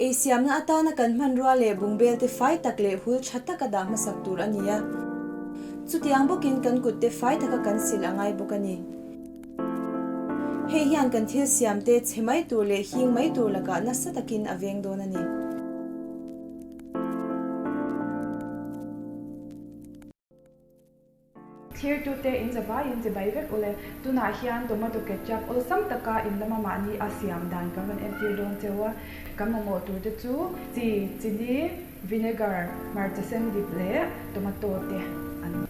Ei siamna atana kan hmanrua leh bungbel te fai tak leh hul tha taka dah hmasak tur a ni a. Chutiang bawkin kan kut te fai taka kan sil a ngai bawk a ni. Hei hian kan thil siam te chhe mai tur leh hing mai tur lakah nasa takin a veng dawn a ni. Thlirtute in zavaiin che bai vek ule. Tunah hian tomato ketchup awlsam taka in lama mahni a siam dan kan rawn entir dawn cheu a. Kan mamawh tur te chu chi, chili, vinegar, hmarcha sen dip leh tomato te an ni.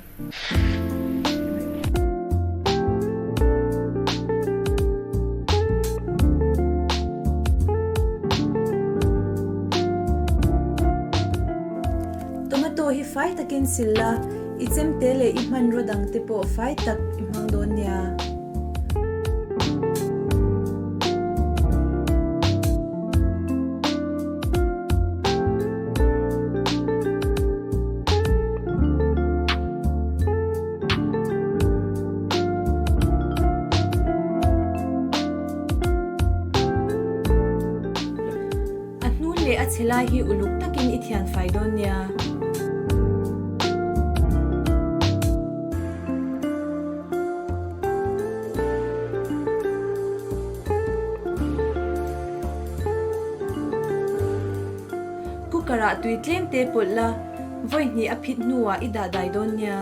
Tomato hi fai takin sil la, i chemte leh i hmanraw dangte pawh fai tak i hmang dawn nia. A hnun leh a chhe lai hi uluk takin i thian fai dawn nia. Cooker ah tui tlem te pawlh la, vawi hnih a phit hnuah i dah dai dawn nia.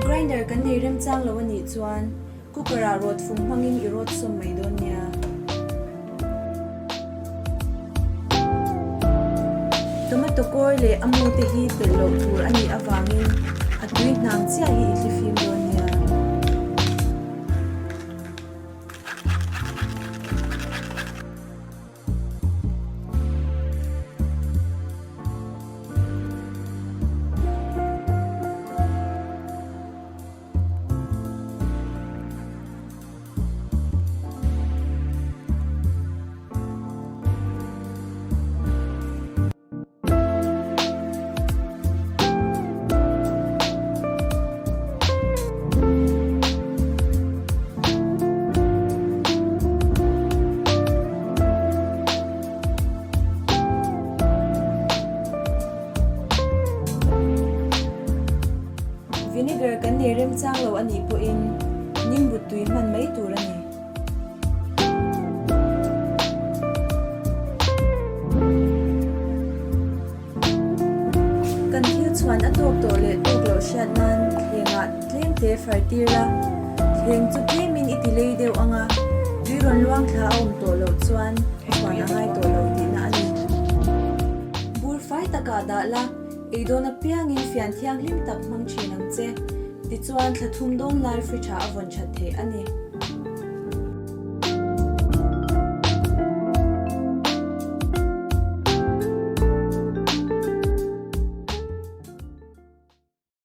Grinder kan nei remchang lo a nih chuan cooker ah rawt fung hmangin i rawt sawm mai dawn nia. Tomato kawi leh a mu te hi telh loh tur a nih avangin a tui hnang chiah hi i hli fim dawn nia. Vinegar kan nei remchang lo a nih pawhin nimbu tui hman mai tur a ni. Kan thil chhuan a tawk tawh leh tawk loh hriat nan thlengah tlem te far tir a, thleng chu tlemin i ti lei deuh ang a, tui rawn luang thla a awm tawh loh chuan chhuan a ngai tawh lo tihna a ni. Bur fai takah dah la, ei dawn apiangin fian thianghlim tak hmang thin ang che. Tichuan thla thum dawn lai fridge ah a vawn that theih a ni.